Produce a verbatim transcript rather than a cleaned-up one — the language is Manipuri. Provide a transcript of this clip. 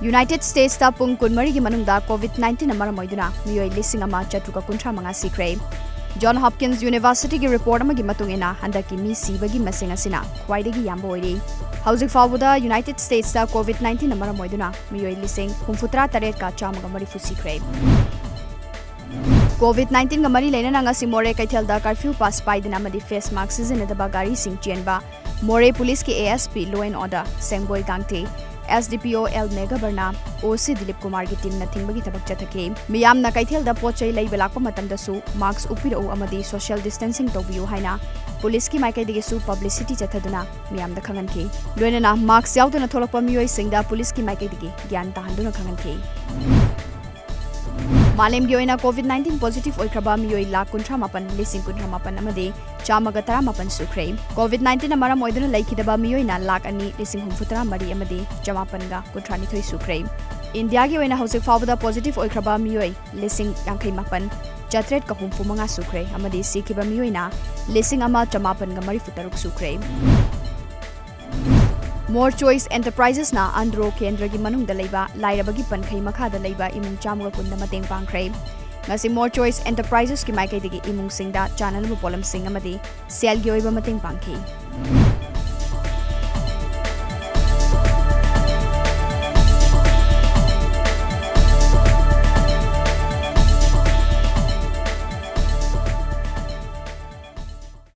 United States ꯇ ꯄꯨꯡ ꯀꯨꯟꯃꯔꯤꯒꯤ ꯃꯅꯨꯡꯗ COVID nineteen ꯅ ꯃꯔꯝ ꯑꯣꯏꯗꯨꯅ ꯃꯤꯑꯣꯏ ꯂꯤꯁꯤꯡ ꯑꯃ ꯆꯥꯇ꯭ꯔꯨꯛꯀ ꯀꯨꯟꯊ꯭ꯔꯥ ꯃꯉꯥ ꯁꯤꯈ꯭ꯔꯦ꯫ John Hopkins University ꯒꯤ report ꯑꯃꯒꯤ ꯃꯇꯨꯡ ꯏꯟꯅ, ꯍꯟꯗꯛꯀꯤ ꯃꯤ ꯁꯤꯕꯒꯤ ꯃꯁꯤꯡ ꯑꯁꯤꯅ ꯈ꯭ꯋꯥꯏꯗꯒꯤ ꯌꯥꯝꯕ ꯑꯣꯏꯔꯤ꯫ ꯍꯧꯖꯤꯛ ꯐꯥꯎꯕꯗ United States ꯇ COVID nineteen ꯅ ꯃꯔꯝ ꯑꯣꯏꯗꯨꯅ ꯃꯤꯑꯣꯏ ꯂꯤꯁꯤꯡ ꯍꯨꯝꯐꯨꯇꯔꯥ ꯇꯔꯦꯠꯀ ꯆꯥꯝꯃꯒ ꯃꯔꯤꯐꯨ ꯁꯤꯈ꯭ꯔꯦ꯫ COVID nineteen ꯒ ꯃꯔꯤ ꯂꯩꯅꯅ ꯉꯁꯤ ꯃꯣꯔꯦ ꯀꯩꯊꯦꯜꯗ curfew pass ꯄꯥꯏꯗꯅ ꯑꯃꯗꯤ face mask ꯁꯤꯖꯤꯟꯅꯗꯕ ꯒꯥꯔꯤꯁꯤꯡ ꯆꯦꯟꯕ, ꯃꯣꯔꯦ ꯄꯨꯂꯤꯁꯀꯤ ASP Law and Order ꯁꯦꯡꯕꯣꯏ ꯒꯥꯡꯊꯦ, SDPO L ꯃꯦꯘꯕꯔꯅ, OC Dilip ꯀꯨꯃꯥꯔꯒꯤ team ꯅ ꯊꯤꯡꯕꯒꯤ ꯊꯕꯛ ꯆꯠꯊꯈꯤ꯫ ꯃꯤꯌꯥꯝꯅ ꯀꯩꯊꯦꯜꯗ ꯄꯣꯠ ꯆꯩ ꯂꯩꯕ ꯂꯥꯛꯄ ꯃꯇꯝꯗꯁꯨ mask ꯎꯞꯄꯤꯔꯛꯎ ꯑꯃꯗꯤ social distancing ꯇꯧꯕꯤꯌꯨ ꯍꯥꯏꯅ ꯄꯨꯂꯤꯁꯀꯤ ꯃꯥꯏꯀꯩꯗꯒꯤꯁꯨ publicity ꯆꯠꯊꯗꯨꯅ ꯃꯤꯌꯥꯝꯗ ꯈꯪꯍꯟꯈꯤ꯫ ꯂꯣꯏꯅꯅ mask ꯌꯥꯎꯗꯅ ꯊꯣꯛꯂꯛꯄ ꯃꯤꯑꯣꯏꯁꯤꯡꯗ ꯄꯨꯂꯤꯁꯀꯤ ꯃꯥꯏꯀꯩꯗꯒꯤ ꯒ꯭ꯌꯥꯟ ꯇꯥꯍꯟꯗꯨꯅ ꯈꯪꯍꯟꯈꯤ꯫ ꯃꯥꯂꯦꯝꯒꯤ ꯑꯣꯏꯅ COVID nineteen positive ꯑꯣꯏꯈ꯭ꯔꯕ ꯃꯤꯑꯣꯏ ꯂꯥꯈ ꯀꯨꯟꯊ꯭ꯔꯥ ꯃꯥꯄꯟ ꯂꯤꯁꯤꯡ ꯀꯨꯟꯊ꯭ꯔꯥ ꯃꯥꯄꯟ ꯑꯃꯗꯤ ꯆꯥꯝꯃꯒ ꯇꯔꯥꯃꯥꯄꯟ ꯁꯨꯈ꯭ꯔꯦ꯫ COVID nineteen ꯅ ꯃꯔꯝ ꯑꯣꯏꯗꯨꯅ ꯂꯩꯈꯤꯗꯕ ꯃꯤꯑꯣꯏꯅ ꯂꯥꯈ ꯑꯅꯤ ꯂꯤꯁꯤꯡ ꯍꯨꯝꯐꯨꯇꯔꯥ ꯃꯔꯤ ꯑꯃꯗꯤ ꯆꯃꯥꯄꯟꯒ ꯀꯨꯟꯊ꯭ꯔꯥꯅꯤꯊꯣꯏ ꯁꯨꯈ꯭ꯔꯦ꯫ ꯏꯟꯗꯤꯌꯥꯒꯤ ꯑꯣꯏꯅ ꯍꯧꯖꯤꯛ ꯐꯥꯎꯕꯗ positive ꯑꯣꯏꯈ꯭ꯔꯕ ꯃꯤꯑꯣꯏ ꯂꯤꯁꯤꯡ ꯌꯥꯡꯈꯩ ꯃꯥꯄꯟ ꯆꯥꯇ꯭ꯔꯦꯠꯀ ꯍꯨꯝꯐꯨ ꯃꯉꯥ ꯁꯨꯈ꯭ꯔꯦ ꯑꯃꯗꯤ ꯁꯤꯈꯤꯕ ꯃꯤꯑꯣꯏꯅ ꯂꯤꯁꯤꯡ ꯑꯃ ꯆꯃꯥꯄꯟꯒ ꯃꯔꯤꯐꯨ ꯇꯔꯨꯛ ꯁꯨꯈ꯭ꯔꯦ꯫ More Choice Enterprises ꯅ ꯑꯟꯗ꯭ꯔꯣ ꯀꯦꯟꯗ꯭ꯔꯒꯤ ꯃꯅꯨꯡꯗ ꯂꯩꯕ ꯂꯥꯏꯔꯕꯒꯤ ꯄꯟꯈꯩ ꯃꯈꯥꯗ ꯂꯩꯕ ꯏꯃꯨꯡ ꯆꯥꯝꯃꯒ ꯀꯨꯟꯗ ꯃꯇꯦꯡ ꯄꯥꯡꯈ꯭ꯔꯦ꯫ ꯉꯁꯤ More Choice Enterprises ꯀꯤ ꯃꯥꯏꯀꯩꯗꯒꯤ ꯏꯃꯨꯡꯁꯤꯡꯗ ꯆꯥꯅꯅꯕ ꯄꯣꯠꯂꯝꯁꯤꯡ ꯑꯃꯗꯤ ꯁꯦꯜꯒꯤ ꯑꯣꯏꯕ ꯃꯇꯦꯡ ꯄꯥꯡꯈꯤ꯫